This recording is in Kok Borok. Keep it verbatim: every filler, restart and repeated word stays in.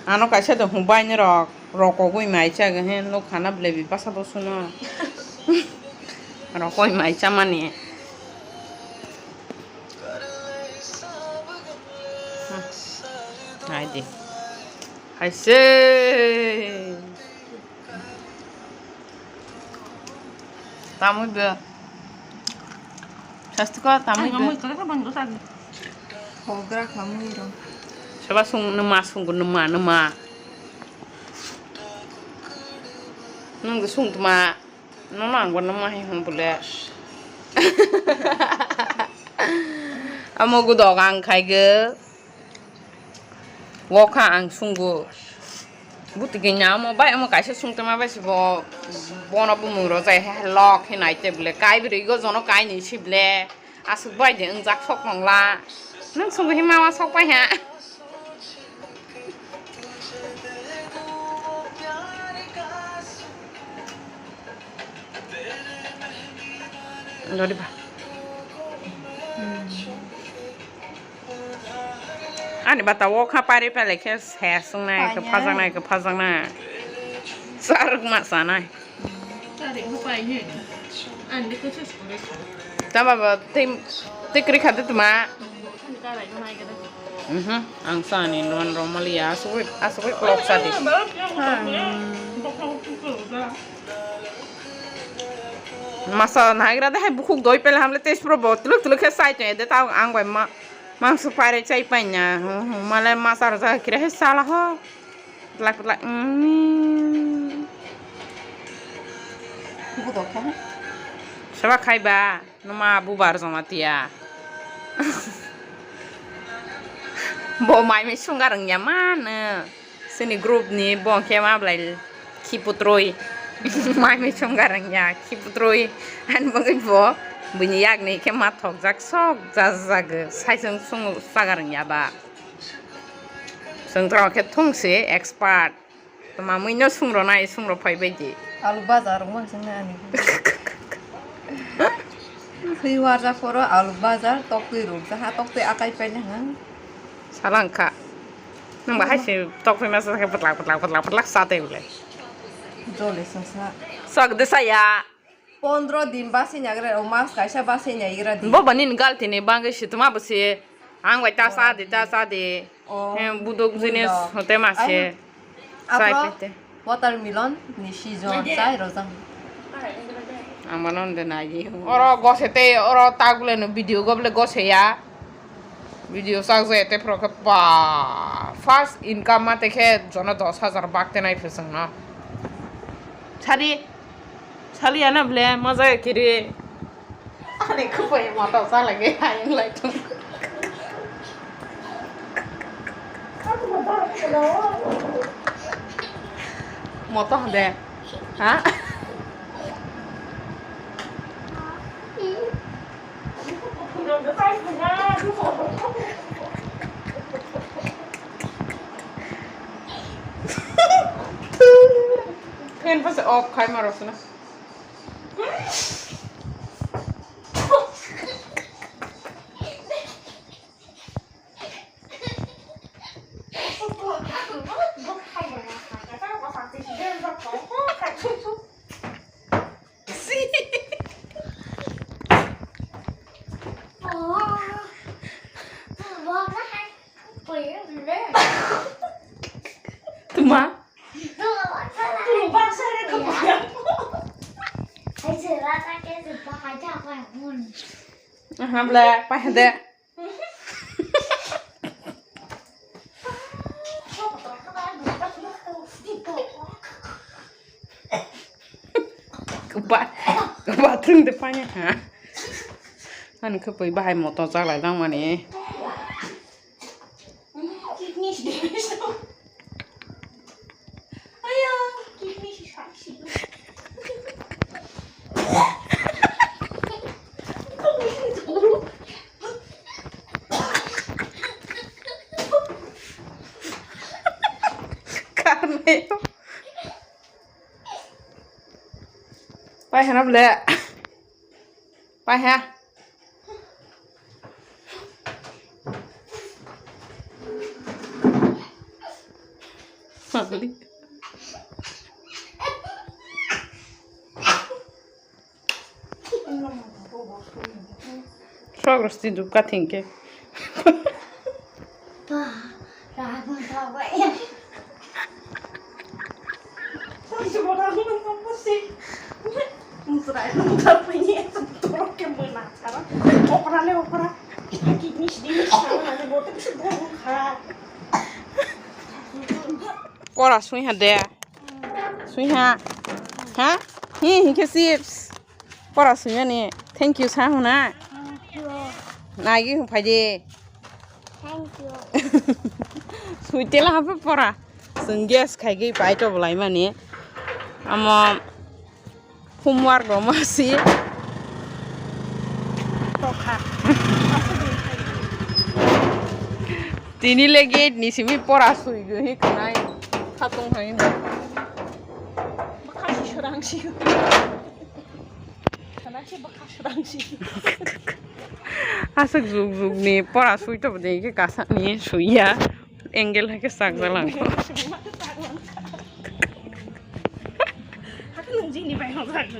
Ano kaisa de hwnbaini rok, rokogwi mai chago he, nuk khana blebi basa bo suno. Rokoi mai chamani. Hai di. Hai se. Tamwi be. Sasti ko tamwi be. Hogra khamwi rong. Seba sung numa sung numa numa. Nung sung tuma. Nono ang bo numa hi hwn bole. Amo gudok ang khai ge. Wokha ang sungo. Butike nya amo bai amo kaisa sungtoma bai se bo bono bumung rojai he lok he nai te bole kai bwrwi go jono kai ni si bole. Aswk bai de wngjak sok nongla. Nwng sungwi hima ma sok pai ha. Lori ba. Ani bata o kha pari pele khe se sungnai, khe phajaknai, khe phajaknai. Saruk ma sanai. Tama ba tei, tei kri khade tuma. Mhm, ang sani non romali asugwi, asugwi klok sadi. Masa nagra de hai bukhuk doi pele hamle tei pura bo tuluk tuluk khe sai tong de ta ang bai ma, mangsu pare chai paina. Male masa rojak kire hai sala ho. Petlak petlak. Mm. Budak kha. Seba khai ba, numa bubar joma tiya. Bo mai mi sungar wngya mano. Sini group ni bo khe ma blai khiputroi. Mai mi sungar wngya khiputroi. Ani bagwi bo bini yak ni khe ma thokjak sok jajak. Sai sung sung sagar wngya ba. Chwng toro khe thung si expert. Tma mui no sung rw nai, sung rw phai bai di. Alu bajar rok ma sung nai ani. Thwi warjak phoro alu bajar, toktwi rwk jaha, toktwi akai pai nang. Salang kha. Nang ba hai se toktwi masa khe patlak, patlak, patlak, patlak sa tei bole. Jole sung sa. Sok de saya. Pondro din basi nyagra, o mas kaisa basi nyagra di. Bo bani ni galti ni bangwi si tuma bo si. Ang bai ta sa di, ta sa di. Oh. Em, buduk jinis hote ma se. Ai, sai apro pete. Watermelon ni season, sai rojang. Ang mano de nai. Oro gose te, oro tagule no video go bole gose ya. Video sak je te pro khe pa. First income ma te khe jono dos hajar bak te nai pheseng no. Sari. Saliya na ble, moja kiri. Ani kupai moto sa lagi, ayang lai tung. Moto de, ha? Fan pa se off khai maro suna. Tuma. Aha, ble, pai hade. Ba, bathroom de pai ha. Ani khe pui bahai moto chalai dang mani. Karne. Pai hana ble. Pai ha. Sok rosti dupka thingke. Pora sui ha de. Sui ha. Ha? Hi, hi khe chips. Pora sui mani. Thank you sa huna. Nagi hung phai de. Thank you. Sui tela ha pora. Sung gas khai ge pai to bolai mani. Amo homework roma si. Tokha. Tini le gate ni simi pora sui ge hi kanai. Khatung hai. Bakasi surang si. Kana si bakasi surang si. Aswk juk juk ni pora sui to de ke kasa ni suiya. Angle hai ke sak jalang. Hake nung jini bai hong sak.